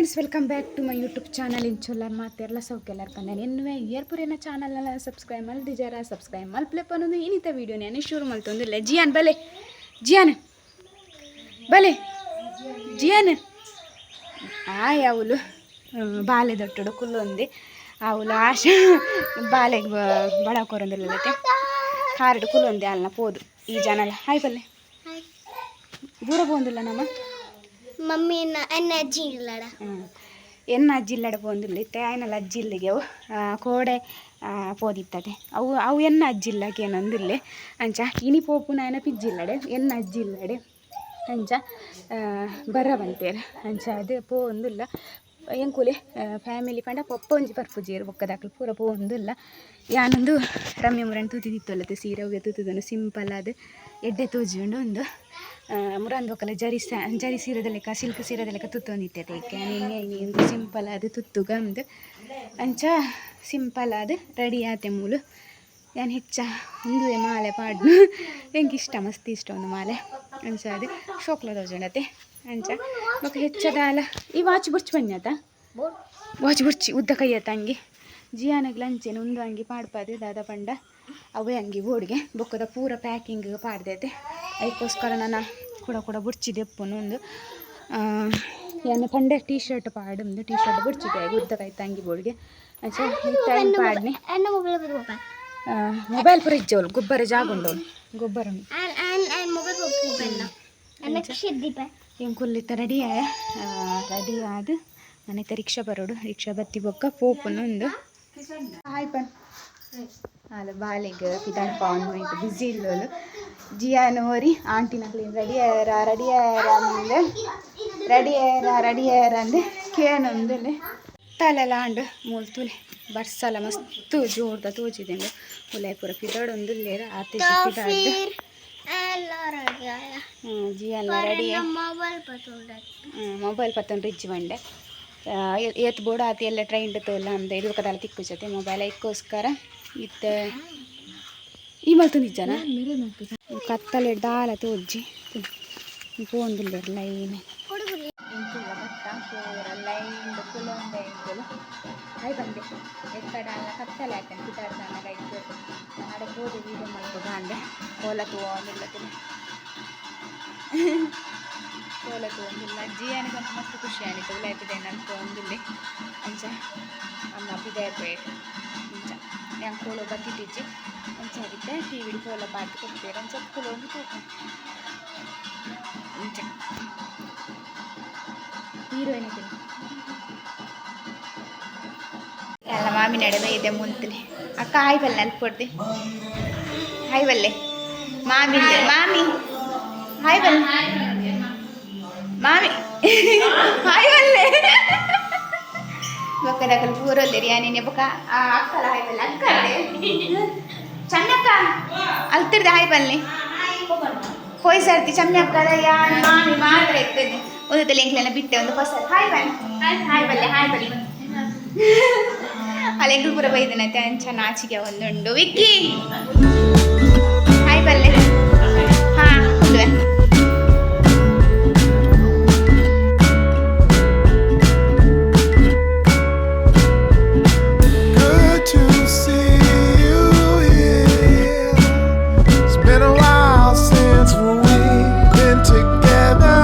Friends, welcome back to my YouTube channel. ಇಂಚೊಲ್ಲರ್ ಮಾತೆರ್ಲ ಸೌಕ್ಯಲ್ಲರ್ ಪಂದೆ ಎನ್ನುವೆ ಏರ್ಪುರೇನ ಚಾನಲ್ನ subscribe ಮಲ್ದಿಜಾರ subscribe ಮಲ್ಪ್ಲೆ ಪನ್ನೊಂದು. ಇನ್ನಿತ video ನಾನು ಶುರು ಮಲ್ತೊಂದಿಲ್ಲ. ಜಿಯಾನ್ ಬಲೆ, ಜಿಯಾನ್ ಬಲೆ, ಜಿಯಾನ್. ಆಯ್ ಅವಳು ಬಾಲೆ ದೊಟ್ಟಡು ಕುಲ್ಲೊಂದು. ಅವಳು ಆಶಾ ಬಾಲೆಗೆ ಬಡ ಕೊರೊಂದಿಲ್ಲತೆ ಕಾರಡು ಕುಲ್ಲೊಂದೆ. ಅಲ್ನ ಪೋದು ಈ ಜನಲ. ಹಾಯ್ ಬಲ್ಲೆ, ದೂರ ಪೋಂದಿಲ್ಲ ನಮ್ಮ. ಮಮ್ಮಿ ಎನ್ನ ಅಜ್ಜಿ ಇಲ್ಲಡ. ಎನ್ನ ಅಜ್ಜಿ ಇಲ್ಲಡ ಪೋಂದಿಲ್ಲ. ಇತ್ತೆ ಆಯ್ನಲ್ಲ ಅಜ್ಜಿ ಇಲ್ಲಿಗೆ ಅವು ಕೋಡೆ ಪೋದಿತ್ತತೆ. ಅವು ಅವು ಎನ್ನ ಅಜ್ಜಿ ಇಲ್ಲಕ್ಕೆ ಏನೊಂದಿಲ್ಲೆ. ಅಂಚ ಇನಿ ಪೋಪುನ ಆಯ್ನ ಪಿಜ್ಜಿ ಇಲ್ಲಡೆ, ಎನ್ನ ಅಜ್ಜಿ ಇಲ್ಲಡೆ. ಅಂಚ ಬರ ಬಂತೇರು. ಅಂಚ ಅದು ಪೋಂದಿಲ್ಲ. ಎಂಕುಲೆ ಫ್ಯಾಮಿಲಿ ಪಂಡ ಪೊಪ್ಪ ಒಂಜಿ ಬರ್ಪುಜೆರ್, ಬೊಕ್ಕದಾಕಲು ಪೂರ ಪೋಂದಿಲ್ಲ. ಯಾನೊಂದು ರಮ್ಯ ಮುರನ್ ತೂತಿದಿತ್ತೊಲ್ಲತೆ ಸೀರೆ ಅವೆ ತೂತುದನು. ಸಿಂಪಲ್ ಅದು ಎಡ್ಡೆ ತೋಜುಂಡು. ಒಂದು ಮುರಾನ್ ಬೊಕ್ಕಲ ಜರಿ ಜರಿ ಸೀರೆದ ಲೆಕ್ಕ, ಸಿಲ್ಕ್ ಸೀರೆದ ಲೆಕ್ಕ ತುತ್ತೊಂದಿತ್ತೆ. ಇಕ್ಕೆ ಇನಿ ಒಂದು ಸಿಂಪಲ್ ಅದು ತುತ್ತುಗ ಅಂದು. ಅಂಚ ಸಿಂಪಲ್ ಅದು ರೆಡಿ ಆತೆ ಮೂಲು. ಯಾನ್ ಹೆಚ್ಚ ಒಂದುವೆ ಮಾಲೆ ಪಾಡ್ನು. ಎಂಕ್ ಇಷ್ಟ, ಮಸ್ತ್ ಇಷ್ಟ ಒಂದು ಮಾಲೆ. ಅಂಚ ಅದು ಶೋಕ್ಲ ತೋಜುಂಡತೆ. ಅಂಚ ಬೊಕ ಹೆಚ್ಚದಾಲ ಈ ವಾಚ್ ಬುರ್ಚ್ ಬನ್ನಿ ಆತ. ವಾಚ್ ಬುರ್ಚಿ, ಉದ್ದ ಕೈಯತ್ತ ಅಂಗಿ. ಜಿಯಾನಗ್ಲ ಅಂಚೆನೆ ಒಂದು ಅಂಗಿ ಪಾಡ್ಪಾದೆ. ದಾದ ಪಂಡ ಅವೇ ಅಂಗಿ ಬೋಡಿಗೆ. ಬೊಕ್ಕದ ಪೂರ ಪ್ಯಾಕಿಂಗ್ ಪಾಡ್ದೈತೆ. ಅದಕ್ಕೋಸ್ಕರ ನಾನು ಕೂಡ ಕೂಡ ಬುಡ್ಚಿದೆ ಎಪ್ಪುನು. ಒಂದು ಯಾನ್ ಪಂಡೆ ಟೀ ಶರ್ಟ್ ಪಾಡುಂದು. ಟೀ ಶರ್ಟ್ ಬುಡ್ಚಿದೆ, ಉದ್ದ ಕೈತ ಅಂಗಿ ಬೋಡಿಗೆ. ಅಂಚ ಟೈಮ್ ಪಾಡ್ನೆ. ಎನ್ನ ಮೊಬೈಲ್ ಬರುವ. ಮೊಬೈಲ್ ಪೂರ ಇಜ್ಜವಳು, ಗೊಬ್ಬರ ಜಾಗ ಉಂಡು, ಗೊಬ್ಬರ ಉಂಡು. ಮೊಬೈಲ್ ಮೊಬೈಲ್ ಎನ್ನ ದೀಪ. ಎಂಕುಲ್ಲಿತ್ತ ರೆಡಿ ಆಯ. ರೆಡಿ ಆದ್ ಮನೆತ ರಿಕ್ಷಾ ಬರೋಡು. ರಿಕ್ಷಾ ಬತ್ತಿ ಬೊಕ್ಕ ಪೋಪುನು ಒಂದು. ಹಾಯ್ ಪನ್. ಅಲ್ಲ, ಬಾಲೆಗ್ ಪಿದಾಡ್ಪ ಒಂದು ಬಿಸಿ ಇಲ್ಲೋಲು. ಜಿಯಾನ ಓರಿ ಆಂಟಿನಕ್ಲೆ ರೆಡಿ ಆಯಾರ, ರೆಡಿ ಆಯಾರ ಅಂದೆ, ರೆಡಿ ಆಯಾರ, ರೆಡಿ ಆಯಾರ ಅಂದೆ ಕೇನೊಂದಿಲ್ಲ. ತಲೆಲ್ಲ ಆಂಡ್ ಮೂಲು ತೂಲೆ, ಬರ್ಸಲ ಮಸ್ತ್ ಜೋರ್ದ ತೋಜಿದೆಂಡು. ಉಲಾಯಿ ಪೂರ ಪಿದಾಡೊಂದುಲ್ಲೇರ್ ಆತೆ ಪಿದಾಡ್ದು. ಜಿಯಲ್ಲ ರೆಡಿ. ಮೊಬೈಲ್ ಪತ್ತುಂಡ. ಮೊಬೈಲ್ ಪತ್ತೊಂಡು ರಿಜ್ಜಿ ಬಂಡೆ. ಏತ್ ಬೋಡ ಆತಿ ಎಲ್ಲ ಟ್ರೈನ್ ತೋಲ್ಲ ಅಂದ ಇದು ತಿಕ್ಕು ಜೊತೆ ಮೊಬೈಲ್. ಐಕ್ಕೋಸ್ಕರ ಇತ್ತೆ ಈ ಮಲ್ತೊಂದಿಜ್ಜನ. ಕತ್ತಲೆ ದಾಲ ತೋಜ್ಜಿ. ಪೋಂದುಲ್ಲೆರ್ ಲೈನ್. ಎಂಕುಲ್ಲ ಬತ್ತ ಪೂರ ಲೈನ್ ಕುಲೊಂದೆ ಎಂಕುಲು. ಹಾಯ್ ಬಂದೆ. ಎಕ್ಕಡ ಅಲ್ಲ, ಕತ್ತಲೆ ಆಯ್ತಾನೆ ಪಿದಾಡ್ದಾನ. ಐಕ್ ಆಡೆ ಪೋದು ವೀಡಿಯೋ ಮಲ್ಪುಗ ಅಂದೆ. ಕೋಲ ತೂವೊಂದಿಲ್ಲ, ಕೋಲ ತೂವೊಂದಿಲ್ಲ. ಜಿಯಾನಿಗಂತೂ ಮಸ್ತ್ ಖುಷಿ ಆನಿತ್ತು. ಉಲಾಯ್ತಿದೆ ಅನ್ಕೊಂದಿಲ್ಲೆ. ಅಂಚ ಅಮ್ಮ ಪಿದಾಯ್ಪೇರ್. ಅಂಚ ಯಾನ್ ಕೋಲ ಬತ್ತಿಟ್ಟಿಜ್ಜಿ. ಅಂಚ ಆದಿತ್ತೆ ಟಿವಿಡ್ ಕೋಲ ಪಾಡ್ದು ಕೊಡ್ತೇವೆ. ಅಂಚ ಕುಲೊಂದು ತೂಪ. ಅಂಚ ಹೀರೋಯಿನ್ ಇದ್ದೀನಿ ಎಲ್ಲ. ಮಾಮಿ ನಡೆ ಇದೆ ಮುಂತಲೆ. ಅಕ್ಕ ಹಾಯ್ ಬಲ್ಲೆ, ಅಲ್ಪೊಡ್ದೆ ಹಾಯ್ ಬಲ್ಲೆ. ಮಾಮಿ, ಮಾಮಿ ಹಾಯ್ ಬಲ್ಲೆ, ಮಾಮಿ ಹಾಯ್ ಬಲ್ಲೆ. ಬೊಕ್ಕದಕಲ್ ಪೂರೊಲ್ಲೆರ್. ಯಾನಿನೆ ಬೊಕ ಅಕ್ಕಲ ಹಾಯ್ ಬಲ್ಲೆ. ಅಕ್ಕ ಚನ್ನಕ್ಕ ಅಲ್ತಿರ್ದೆ ಹಾಯ್ ಬಲ್ಲೆ. ಪೋಯ್ ಸರ್ತಿ ಚಮ್ಮಿ ಅಕ್ಕದ ಯಾನ್ ಮಾಮಿ ಮಾತ್ರ ಇರ್ತದೆ. ಒಂದು ತಲೆ ಎಂಕ್ಲೆಲ್ಲ ಬಿಟ್ಟೆ. ಒಂದು ಹೊಸ ಹಾಯ್ ಬಲ್ಲೆ, ಹಾಯ್ ಬಲ್ಲೆ, ಹಾಯ್ ಬಲ್ಲೆ. ಅಲ್ಲ, ಎಂಕುಲು ಪೂರ ಬೈದನತೆ. ಅಂಚ ನಾಚಿಗೆ ಒಂದುಂಡು. ವಿಕ್ಕಿ ಹಾಯ್ ಬಲ್ಲೆ. ಹಾ ಕುಲ್ಲುವೆ. Good to see you here. It's been a while since we've been together.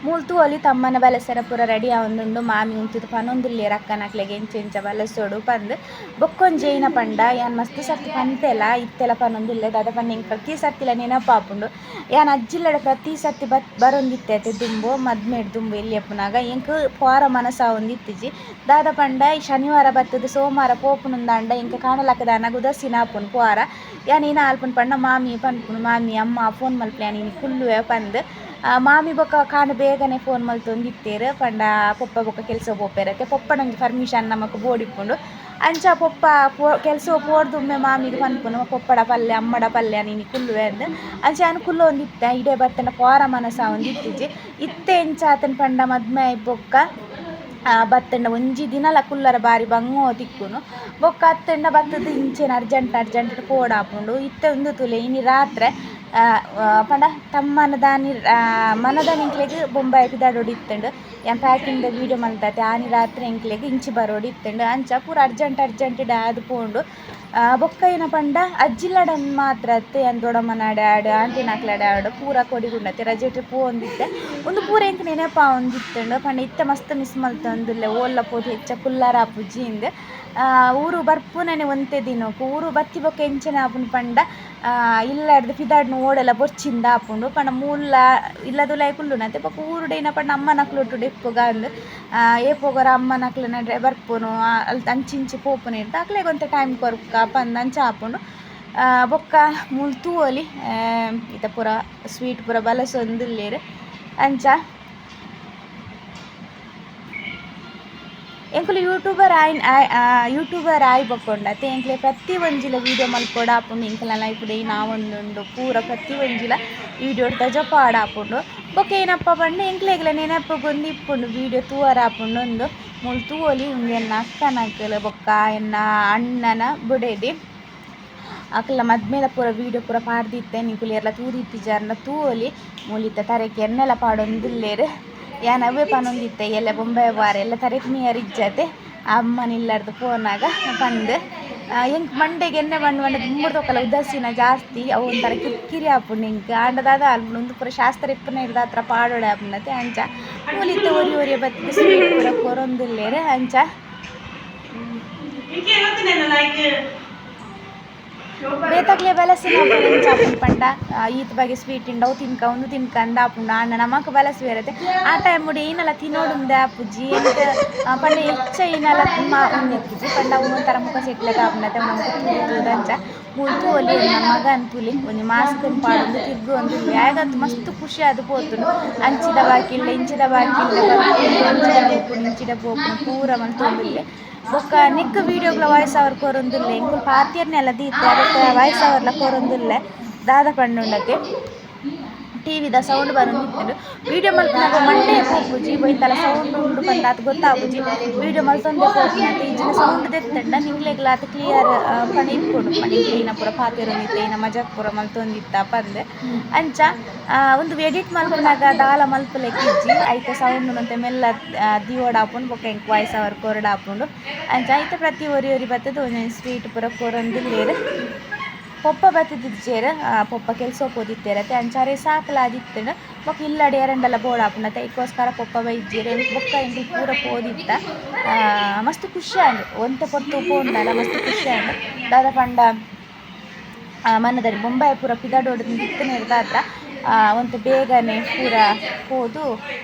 ಮೂಲ್ತು ಅಲ್ಲಿ ತಮ್ಮನ ಬಲಸರ ಪೂರ ರೆಡಿ ಆವೊಂದುಂಡು. ಮಾಮಿ ಉಂತುದು ಪನೊಂದುಲ್ಲೆರ್ ಅಕ್ಕನಕ್ಲೆಗ್ ಎಂಚ ಎಂಚ ಬಲಸೊಡು ಪಂದ್. ಬೊಕ್ಕೊಂಜಿ ಐನ ಪಂಡ, ಯಾನ್ ಮಸ್ತ್ ಸರ್ತಿ ಪಂತೆಲ, ಇತ್ತೆಲ ಪನೊಂದುಲ್ಲೆ. ದಾದ ಪಂಡ ಎಂಕ್ ಪ್ರತಿ ಸರ್ತಿಲ ನೆನಪಾಪುಂಡು. ಯಾನ್ ಅಜ್ಜಿಲ್ಲಡ ಪ್ರತಿ ಸರ್ತಿ ಬತ್ ಬರೊಂದಿತ್ತೆ ಅತೆ ದುಂಬು, ಮದ್ಮೆಡ್ ದುಂಬು ಎಲ್ಯಪ್ಪುನಗ. ಎಂಕ್ ಪೋರ ಮನಸಾವೊಂದಿತ್ತಿಜಿ. ದಾದ ಪಂಡ ಈ ಶನಿವಾರ ಬತ್ತುದು ಸೋಮವಾರ ಪೋಪುನುಂದಾಂಡ ಎಂಕ್ ಕಾಣಲಕ್ಕದಾನಗ ಉದಾಸೀನ ಆಪುಂಡು ಪೋರ. ಯಾನ್ ಇನ ಆಲ್ಪುನು ಪಂಡ ಮಾಮಿ ಪನ್ಪುನು, ಮಾಮಿ ಅಮ್ಮ ಫೋನ್ ಮಲ್ಪುಲೆ, ಯಾನ್ ಇನಿ ಕುಲ್ಲುವೆ ಪಂದ್. ಮಾಮಿ ಬೊಕ್ಕ ಕಾಂಡೆ ಬೇಗನೆ ಫೋನ್ ಮಲ್ತೊಂದಿತ್ತೆರ್. ಪಂಡ ಪೊಪ್ಪ ಬೊಕ್ಕ ಕೆಲಸ ಪೋಪೆರತೆ, ಪೊಪ್ಪನೊಂಜಿ ಪರ್ಮಿಷನ್ ನಮಕ್ ಬೋಡಿಪ್ಪುಂಡು. ಅಂಚ ಪೊಪ್ಪ ಪೋ ಕೆಲಸ ಪೋಡ್ದುಮ್ಮೆ ಮಾಮಿಗ್ ಪನ್ಪುನು, ಪೊಪ್ಪಡ ಪಲ್ಲೆ, ಅಮ್ಮಡ ಪಲ್ಲೆ, ಯಾನ್ ಇನಿ ಕುಲ್ಲುವೆ ಅಂದ್. ಅಂಚ ಯಾನ್ ಕುಲ್ಲೊಂದಿತ್ತೆ. ಇಡೆ ಬತ್ತಂಡ ಪೋರ ಮನಸಾವೊಂದಿತ್ತಿಜಿ. ಇತ್ತೆ ಎಂಚ ಆತನ್ ಪಂಡ ಮದ್ಮೆ ಆಯಿ ಬೊಕ್ಕ ಬತ್ತಂಡ ಒಂಜಿ ದಿನಲ ಕುಲ್ಲರ ಬಾರಿ ಬಂಗೋ ತಿಕ್ಕುನು ಬೊಕ್ಕ ಅತ್ತಂಡ ಬತ್ತದ ಇಂಚೆನ ಅರ್ಜೆಂಟ್ ಅರ್ಜೆಂಟ್ ಪೋಡಾಪುಂಡು ಇತ್ತೆ ಉಂದು ತೂಲೆ ಇನಿ ರಾತ್ರೆ ಪಂಡ ತಮ್ಮನ ದಾನಿ ಮನದಾನಿ ಎಂಕ್ಲೆಗ್ ಬೊಂಬಾಯಿ ಪಿದಾಡೋಡು ಇತ್ತುಂಡು ಯಾನ್ ಪ್ಯಾಕಿಂಗ್ ದ ವೀಡಿಯೋ ಮಲ್ತಾತೆ ಆನಿ ರಾತ್ರೆ ಎಂಕ್ಲೆಗ್ ಇಂಚಿ ಬರೋಡು ಇತ್ತುಂಡು ಅಂಚ ಪೂರ ಅರ್ಜೆಂಟ್ ಅರ್ಜೆಂಟ್ ಆದ್ ಪೋಂಡು. ಬೊಕ್ಕ ಏನ ಪಂಡ ಅಜ್ಜಿಲ್ಲಡನ್ ಮಾತ್ರ ಅತ್ತೆ ಯಾನ್ ದೊಡ್ಡಮ್ಮನಾಡೆ ಆಡ್ ಆಂಟಿನಕ್ಲೆಡ ಆಡ್ ಪೂರ ಕೊಡಿಗುಂಡತೆ ರಜೆಟ್ ಪೋವೊಂದಿತ್ತೆ ಉಂದು ಪೂರ ಎಂಕ್ ನೆನಪಾವೊಂದಿತ್ತುಂಡು ಪಂಡ ಇತ್ತೆ ಮಸ್ತ್ ಮಿಸ್ ಮಲ್ತೊಂದುಲ್ಲೆ ಓಲ್ಲ ಪೋದು ಹೆಚ್ಚ ಕುಲ್ಲರ ಆಪುಜಿ ಇಂದ್. ಊರು ಬರ್ಪುನನೆ ಒಂತೆ ದಿನೊಕು ಊರು ಬತ್ತಿ ಬೊಕ್ಕ ಎಂಚನೆ ಆಪುಂಡು ಪಂಡ ಇಲ್ಲಡ್ದ್ ಪಿದಾಡ್ನ ಓಡೆಲ ಬೊರ್ಚಿಂದ ಆಪುಂಡು ಪಂಡ ಮೂಲ ಇಲ್ಲದುಲಾಯಿ ಕುಲ್ಲುನತೆ ಬೊಕ್ಕ ಊರುಡು ಏನ ಪಂಡ ಅಮ್ಮನಕ್ಲೊಟ್ಟುಡು ಇಪ್ಪುಗ ಅಂದ್ ಏಪೊಗೊರ ಅಮ್ಮನಕ್ಲೆನ ಬರ್ಪುನು ಅಲ್ತ್ ಅಂಚಿ ಇಂಚಿ ಪೋಪುನ ಇರ್ತ ಅಕ್ಲೆಗ್ ಒಂತೆ ಟೈಮ್ ಕೊರ್ಕ ಪಂದ್ ಅಂಚ ಆಪುಂಡು. ಬೊಕ್ಕ ಮೂಲು ತೂವೊಲಿ ಇತ್ತೆ ಪೂರ ಸ್ವೀಟ್ ಪೂರ ಬಲಸೊಂದುಲ್ಲೆರ್ ಅಂಚ ಎಂಕುಲು ಯೂಟ್ಯೂಬರ್ ಆಯ್ನ್ ಯೂಟ್ಯೂಬರ್ ಆಯ್ ಬೊಕ್ಕೊಂಡತೆ ಎಂಕ್ಲೆ ಪ್ರತಿ ಒಂಜಿಲ ವೀಡಿಯೋ ಮಲ್ಪೊಡು ಆಪುಂಡು ಎಂಕಲ್ನ ಲೈಫ್ ನಾವೊಂದುಂಡು ಪೂರ ಪ್ರತಿ ಒಂಜಿಲ ವೀಡಿಯೋ ತಜಪಾಡ್ ಆಪುಂಡು ಬೊಕ್ಕ ಏನಪ್ಪ ಪಂಡ ಎಂಕ್ಲೆಗ್ಲ ನೆನಪುಗೊಂದು ಇಪ್ಪುಂಡು ವೀಡಿಯೋ ತೂವರ ಆಪುಂಡು ಉಂದು ಮೂಲು ತೂವೊಲಿ ಉಂದು ಎನ್ನ ಅಕ್ಕನಕುಲು ಬೊಕ್ಕ ಎನ್ನ ಅಣ್ಣನ ಬುಡೆದಿ ಅಕಲ್ನ ಮದ್ಮೆದ ಪೂರ ವೀಡಿಯೋ ಪೂರ ಪಾಡ್ದಿತ್ತೆ ನಿಕುಲು ಏರ್ಲ ತೂದಿತ್ತಿಜಾರ್ನ ತೂವೊಲಿ ಮೂಲಿತ್ತ ತರೆಕ್ ಎಣ್ಣೆಲ ಪಾಡೊಂದುಲ್ಲೆರ್ ಯಾನ್ ಅವ್ವೆ ಪನೊಂದಿತ್ತೆ ಎಲ್ಲೆ ಬೊಂಬೈ ವಾರ ಎಲ್ಲ ತರೆಕ್ ಮೀಯರ್ ಇಜ್ಜತೆ ಅಮ್ಮನ ಇಲ್ಲಡ್ದು ಪೋನಾಗ ಪಂದ್. ಎಂಕ್ ಮಂಡೆಗ್ ಎಣ್ಣೆ ಪಂಡ್ ಪಂಡ ದುಂಬುರ್ದೊಕಲ ಉದಾಸೀನ ಜಾಸ್ತಿ ಅವು ಒಂಥರ ಕಿರಿಕಿರಿ ಆಪುಂಡು ಎಂಕ್ ಆಂಡ ದಾದ ಉಂದು ಪೂರ ಶಾಸ್ತ್ರ ಇಪ್ಪುನ ಇರ್ದಾತ್ರ ಪಾಡೊಡೆ ಆಪುಂಡತೆ ಅಂಚ ಮೂಲಿತ್ತೆ ಒರಿ ಒರಿಯ ಬತ್ತ್ ಸ್ವೀಟ್ ಪೂರ ಕೊರೊಂದುಲ್ಲೆರ್ ಅಂಚ. ಬೇತಕ್ಲೆ ಬಲಸಿನ ಎಂಚ ಆಪುಂಡು ಪಂಡ ಈತ್ ಬಗೆ ಸ್ವೀಟ್ ಉಂಡು ಅವು ತಿನ್ಕ ಉಂದು ತಿನ್ಕ ಅಂದ್ ಆಪುಂಡು ಆಂಡ ನಮಕ್ ಬಲಸುವೆರತೆ ಆ ಟೈಮ್ ಏನಲ ತಿನ್ನೋಡುಂದೆ ಆಪುಜಿ ಎಂಕ್ ಪಂಡ ಹೆಚ್ಚ ಏನಲ ಉಂದಿಪ್ಪುಜಿ ಪಂಡ ಅವು ಒಂಥರ ಮುಖ ಸೆಟ್ಲೆಕ ಆಪುಂಡತೆ ನಮಕ್ ತೂದು ಅಂಚ ಮೂಲು ತೂವೊಲಿ ಎನ್ನ ಮಗನ್ ತೂಲೆ ಒಂಜಿ ಮಾಸ್ಕ್ ಪಾಡೊಂದು ತಿರ್ಗೊಂದುಲ್ಲೆ ಆಯಗಂತು ಮಸ್ತ್ ಖುಷಿ ಆದ್ ಪೋತುಂಡು ಅಂಚಿದ ಬಾಕಿಲ್ಲೆ ಇಂಚಿದ ಬಾಕಿಲ್ಲೆ ಅಂಚಿದ ಪೋಪುಂಡು ಇಂಚಿದ ಪೋಪುಂಡು ಪೂರ ಮಲ್ತೊಂದುಲ್ಲೆ ಬೊಕ್ಕ ನಿಕ್ಕ್ ವೀಡಿಯೋಗ್ಲ ವಾಯ್ಸ್ ಓವರ್ ಕೊರೊಂದುಲ್ಲೆ ಎಂಕುಲು ಪಾತೆರ್ನೆಲ ದೀತೆ ಬೊಕ್ಕ ವಾಯ್ಸ್ ಓವರ್ಲ ಕೊರೊಂದುಲ್ಲೆ ದಾದ ಪಂಡುಂಡತೆ ಟಿವಿದ ಸೌಂಡ್ ಬರೊಂದಿತ್ತುಂಡು ವೀಡಿಯೋ ಮಲ್ಪುನಗ ಮಂಡೆ ಪೋಪುಜಿ ಒಯ್ತಲ ಸೌಂಡ್ ಉಂಡು ಪಂದ್ ಆತ್ ಗೊತ್ತಾಪುಜಿ ವೀಡಿಯೋ ಮಲ್ತೊಂದೆ ಪೋಪುನತೆ ಇಜ್ಜಿಂಡ ಸೌಂಡ್ ದೆತ್ತುಂಡ ನಿಕ್ಲೆಗ್ಲ ಆತ್ ಕ್ಲಿಯರ್ ಪಂಡ ಇಪ್ಪುಂಡು ಪಂಡ ಎಂಕ್ಲು ಪೂರ ಪಾತೆರೊಂದಿತ್ತೆ ಈನ ಮಜಾಕ್ ಪೂರ ಮಲ್ತೊಂದಿತ್ತ ಪಂದ್ ಅಂಚ ಉಂದು ಎಡಿಟ್ ಮಲ್ಪುನಗ ದಾಲ ಮಲ್ಪುಲೆಕ ಇಜ್ಜಿ ಐತ ಸೌಂಡ್ ಒಂತೆ ಮೆಲ್ಲ ದೀವೊಡಾಪುಂಡು ಬೊಕ್ಕ ಎಂಕ್ ವಾಯ್ಸ್ ಓವರ್ ಕೊರೊಡಾಪುಂಡು ಅಂಚ ಐತ ಪ್ರತಿ ಒರಿ ಒರಿ ಬತ್ತುದು ಒಂಜೊಂಜಿ ಸ್ವೀಟ್ ಪೂರ ಕೊರೊಂದುಲ್ಲೆರ್ ಪೊಪ್ಪ ಬತ್ತಿದಿಜ್ಜೆರ್ ಪೊಪ್ಪ ಕೆಲ್ಸಗ್ ಪೋದಿತ್ತೆರ್ ಅತೆ ಅಂಚ ಅರೆ ಸಾಕಲಾದಿತ್ತುಂಡು ಬೊಕ್ಕ ಇಲ್ಲಡೆ ಏರಂಡಲ ಬೋಡಾಪುಂಡತೆ ಐಕೋಸ್ಕರ ಪೊಪ್ಪ ಬೈದ್ಜೆರ್ ಬೊಕ್ಕ ಎಂಕುಲು ಪೂರ ಪೋದಿತ್ತ. ಮಸ್ತ್ ಖುಷಿ ಆಂಡ್ ಒಂತೆ ಪೊರ್ತು ಪೋಂಡಲ ಮಸ್ತ್ ಖುಷಿ ಆಂಡ್ ದಾದ ಪಂಡ ಮನದರಿ ಬೊಂಬಾಯಿ ಪೂರ ಪಿದಡೋಡು ಇತ್ತಿನೆರ್ದಾತ್ರ ಒಂತೆ ಬೇಗನೆ ಪೂರ ಪೋದು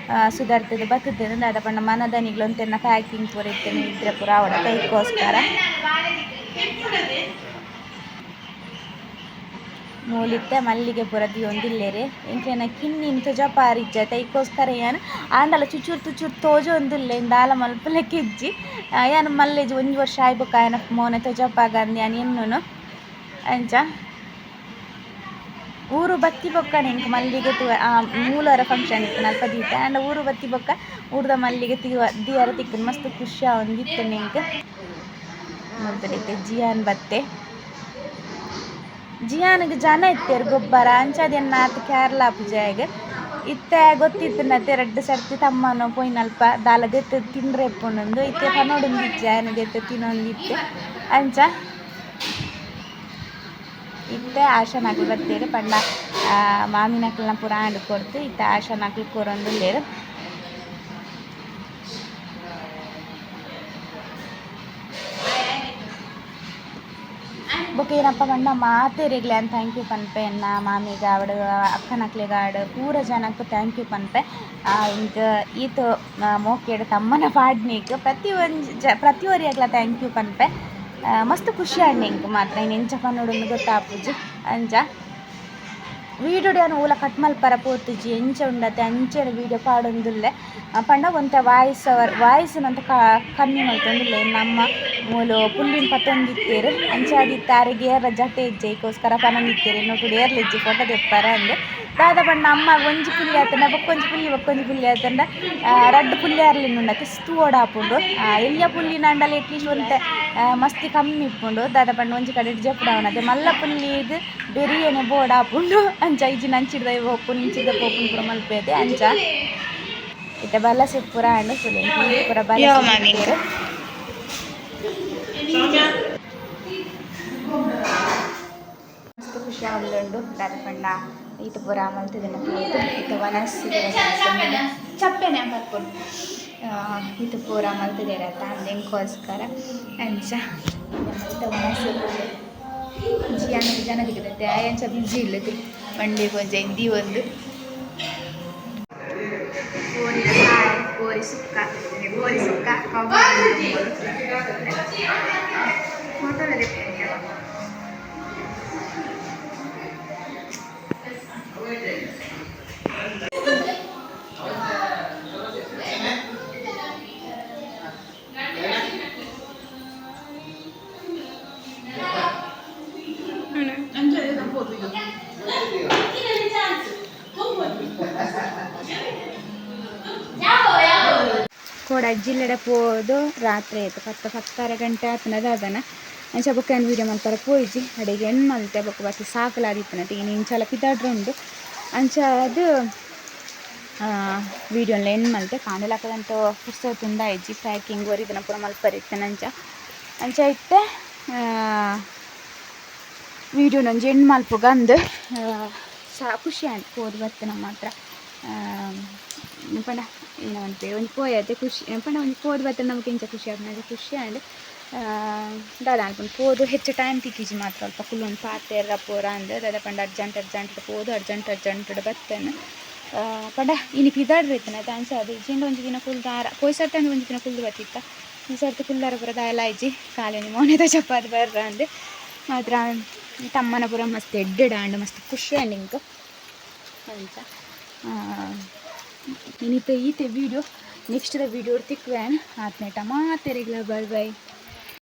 ಸುಧಾರ್ತುದು ಬತ್ತುದು ದಾದ ಪಂಡ ಮನದನಿಗ್ಲ ಒಂತೆನ್ನ ಪ್ಯಾಕಿಂಗ್ ಪೂರ ಇತ್ತಿನ ಇದ್ರೆ ಪೂರ ಆವಡತೆ ಐಕೋಸ್ಕರ ಮೂಲಿತ್ತೆ ಮಲ್ಲಿಗೆ ಪೂರ ದೀವೊಂದುಲ್ಲೆರ್ ಎಂಕ್ಲೆನ ಕಿನ್ನಿನ್ ತೊಜಪಾರ ಇಜ್ಜತೆ ಐಕೋಸ್ಕರ ಯಾನ್ ಆಂಡಲ ಚುಚುರು ತುಚುರು ತೋಜೊಂದುಲ್ಲೆ ದಾಲ ಮಲ್ಪುಲೆಕ ಇಜ್ಜಿ ಯಾನ್ ಮಲ್ಲೆಜ್ ಒಂಜಿ ವರ್ಷ ಆಯಿ ಬೊಕ್ಕ ಆಯನ ಮೋನೆ ತೊಜಪಾಗಂದ್ ಯಾನ್ ಎನ್ನುನು ಅಂಚ ಊರು ಬತ್ತಿ ಬೊಕ್ಕನೆ ಎಂಕ್ ಮಲ್ಲಿಗೆ ತೂವ ಮೂಲರ ಫಂಕ್ಷನ್ ಇತ್ತುಂಡು ಅಲ್ಪ ದೀತೆ ಆಂಡ ಊರು ಬತ್ತಿ ಬೊಕ್ಕ ಊರ್ದ ಮಲ್ಲಿಗೆ ತಿವ ದಿಯರ ತಿಕ್ಕುಂಡು ಮಸ್ತ್ ಖುಷಿ ಆವೊಂದಿತ್ತುಂಡು ಎಂಕ್ ಮುಲ್ತಡಿತ್ತೆ ಜಿಯಾನ್ ಬತ್ತೆ ಜಿಯಾನ್ಗ್ ಜನ ಇತ್ತೆರ್ ಗೊಬ್ಬರ ಅಂಚಾದ್ ಎನ್ನ ಆತ್ ಕೇರಳ ಆಪುಜಿ ಇತ್ತೆ ಗೊತ್ತಿತ್ತುಂಡತೆ ರಡ್ಡ್ ಸರ್ತಿ ತಮ್ಮನ ಪೋಯಿನಲ್ಪ ದಾಲ ದೆತ್ತ್ ತಿಂಡ್ರೆ ಇಪ್ಪುಂಡುಂದು ಇತ್ತೆ ಪನೊಡುಂದಿಜ್ಜಿ ಆಯನ ದೆತ್ತ್ ತಿನೊಂದಿತ್ತೆ ಅಂಚ ಇತ್ತೆ ಆಶಾನಕ್ಲು ಬತ್ತೆರ್ ಪಂಡ ಮಾಮಿನಕ್ಲ್ನ ಪೂರ ಆಂಡ್ ಕೊರ್ದು ಇತ್ತೆ ಆಶಾನಕ್ಲು ಕೊರೊಂದುಲ್ಲೆರ್ ಬೊಕ್ಕ ಏನಪ್ಪ ಪಂಡ ಮಾತೆರೆಗ್ಲ ಯಾನ್ thank you ಪನ್ಪೆ ಎನ್ನ ಮಾಮಿಗ್ ಆವಡ್ ಅಕ್ಕನಕ್ಲೆಗ್ ಆವಡ್ ಪೂರ ಜನಕ್ thank you ಪನ್ಪೆ. ಎಂಕ್ ಈತ್ ಮೋಕೆಡ್ ತಮ್ಮನ ಪಾಡ್ನಿಕ್ ಪ್ರತಿ ಒಂಜಿ ಪ್ರತಿ ಒರಿಯಗ್ಲ thank you ಪನ್ಪೆ. ಮಸ್ತ್ ಖುಷಿ ಆಂಡ್ ಎಂಕ್ ಮಾತ್ರ ಇನ್ ಎಂಚ ಪನೊಡುಂದು ಗೊತ್ತಾಪುಜಿ ಅಂಚ ವೀಡಿಯೋಡ್ ಯಾನ್ ಓಲ ಕಟ್ ಮಲ್ಪರ ಪೋತುಜಿ ಎಂಚ ಉಂಡತೆ ಅಂಚನೆ ವೀಡಿಯೋ ಪಾಡೊಂದುಲ್ಲೆ ಪಂಡ ಒಂತೆ ವಾಯ್ಸ್ ಅವರ್ ವಾಯ್ಸ್ ಒಂತೆ ಕಮ್ಮಿ ಮಲ್ತೊಂದುಲ್ಲೆ ನಮ್ಮ ಮೂಲು ಪುಲ್ಲಿನ್ ಪತ್ತೊಂದಿತ್ತೆರ್ ಅಂಚಾದಿತ್ತೆ ಆರೆಗ್ ಏರ್ಲ ಜಟೆ ಇಜ್ಜಿ ಐಕೋಸ್ಕರ ಪನೊಂದಿತ್ತೆರ್ ಎನ್ನೊಟ್ಟುಡು ಏರ್ಲ ಇಜ್ಜಿ ಫೋಟೋ ದೆಪ್ಪರೆ ಅಂದ್. ದಾದ ಪಂಡ ಅಮ್ಮ ಒಂಜಿ ಪುಲ್ಲಿ ಆತಂಡ ಬೊಕ್ಕೊಂಜಿ ಪುಲ್ಲಿ ಬೊಕ್ಕೊಂಜಿ ಪುಲ್ಲಿ ಆತಂಡ ರಡ್ಡ್ ಪುಲ್ಲಿ ಅರ್ಲಿಂದುಂಡತೆ ತೂವೊಡಾಪುಂಡು. ಎಲ್ಯ ಪುಲ್ಲಿನಾಂಡಲ ಎಟ್ಲೀಸ್ಟ್ ಒಂತೆ ಮಸ್ತಿ ಕಮ್ಮಿ ಇಪ್ಪುಂಡು. ದಾದ ಪಂಡ ಒಂಜಿ ಕಡೆ ಜೆಪ್ಪುಡಾವನತೆ ಮಲ್ಲ ಪುಲ್ಲಿಗ್ ಬೆರಿಯನೆ ಬೋಡಾಪುಂಡು. ಅಂಚ ಇಜ್ಜಿಂಡ ಅಂಚಿಡ್ದ ಪೋಪುನು ಇಂಚಿಡ್ದ ಪೋಪುನು ಪೂರ ಮಲ್ಪೇದೆ ಅಂಚ. ಇತ್ತೆ ಬಲಸೆ ಪೂರ ಆಂಡ್ ಪೂರ ಬಲಸೆ. ಮಸ್ತ್ ಖುಷಿ ಆವೊಂದುಂಡು ದಾದ ಪಂಡ ಈತ ಪೂರ ಮಲ್ತುದೆನ ತೂದು ಇತ್ತೆ ವನಸ್ ಚಪ್ಪೆನೆ ಬರ್ಪುಂಡು ಈತ ಪೂರ ಮಲ್ತುದೆರ್ ಎಂಕೋಸ್ಕರ ಅಂಚ ಇತ್ತೆ ವನಸ್ ಜಿಯಾನ ಜನ ತಿಕ್ಕುದತ್ತೆ ಆಯಂಚ ಬಿಜಿ ಇಲ್ಲದೆ ಮಂಡಿ ಕೊಂಚ ಇಂದಿ ಒಂದು ಕೋರಿದ ಸಾರು, ಕೋರಿ ಸುಕ್ಕ, ಕೋರಿ ಸುಕ್ಕ. ಫೋಟೋ. ಕೋಡ ಜಿಲ್ಲೆಡೆ ಪೋದು ರಾತ್ರಿ ಆಯ್ತು ಪತ್ತು ಪತ್ತರ ಗಂಟೆ ಆತನದ ಅದನ. ಅಂಚ ಬೊಕ್ಕ ಏನು ವೀಡಿಯೋ ಮಲ್ಪರೆ ಪೋಯಿಜಿ. ಅಡೆಗೆ ಎಣ್ಣೆ ಮಲ್ತೆ ಬೊಕ್ಕ ಬತ್ತಿ ಸಾಕಲಾದಿತ್ತನತೆ ಇನ್ನು ಇಂಚಲ ಪಿದಾಡ್ರುಂಡು. ಅಂಚ ಅದು ವೀಡಿಯೋಲ ಎಂಡ್ ಮಲ್ತೆ ಕಾಂಡೆಲಾಕದಂತ ಪುರ್ಸೊತ್ತು ಉಂಡಾಯಿಜಿ. ಪ್ಯಾಕಿಂಗ್ ಒರಿದನ ಪೂರ ಮಲ್ಪರೆ ಇತ್ತನ. ಅಂಚ ಅಂಚ ಇತ್ತೆ ವೀಡಿಯೋನೊಂಜಿ ಎಂಡ್ ಮಲ್ಪುಗ ಅಂದ್. ಸಾ ಖುಷಿ ಆಂಡ್ ಪೋದು ಬತ್ತನ ಮಾತ್ರ. ಪಂಡ ಏನ ಪನ್ಪೆ ಒಂಜಿ ಪೋಯತೆ ಖುಷಿ ಪಂಡ ಒಂಜಿ ಪೋದು ಬತ್ತನ ನಮಕ್ ಎಂಚ ಖುಷಿ ಆಪುಂಡು ಅಂಚ ಖುಷಿ ಆಂಡ್. ದಾದ ಅನ್ಪುಂಡು ಪೋದು ಹೆಚ್ಚು ಟೈಮ್ ತಿಕ್ಕಿಜಿ ಮಾತ್ರ ಅಲ್ಪ ಕುಲ್ಲೊಂದು ಪಾತೆರ ಪೂರ ಅಂದ್. ದಾದ ಪಂಡ ಅರ್ಜೆಂಟ್ ಅರ್ಜೆಂಟ್ ಪೋದು ಅರ್ಜೆಂಟ್ ಅರ್ಜೆಂಟ್ ಬತ್ತೇನೆ. ಪಂಡ ಇನಿ ಪಿದಾಡ್ರೆ ಇತ್ತನ ಅಂಚ ಅದು ಇಜ್ಜಿಂಡ ಒಂಜಿ ದಿನ ಕುಲ್ದಾರ ಪೋಯಿ ಸರ್ತಿ ಒಂಜಿ ದಿನ ಕುಲ್ದು ಬತ್ತಿತ್ತ. ಈ ಸರ್ತಿ ಕುಲ್ದಾರ ಪೂರ ದಾಯಲ ಇಜ್ಜಿ ಕಾಲೇನಿ ಮೋನೆದ ಚಪಾತಿ ಬರ್ರ ಅಂದ್. ಮಾತ್ರ ತಮ್ಮನ ಪೂರ ಮಸ್ತ್ ಎಡ್ಡೆಡ್ ಆಂಡ್, ಮಸ್ತ್ ಖುಷಿ ಆಂಡ್ ಎಂಕ್. ಅಂಚ ಇನಿತ ಈತೆ ವೀಡಿಯೋ. ನೆಕ್ಸ್ಟ್ ದ ವೀಡಿಯೋ ತಿಕ್ಕುವೆ ಆತ್ನೇಟ ಮಾತೆರೆಗ್ಲ ಬಾಯ್ ಬಾಯ್.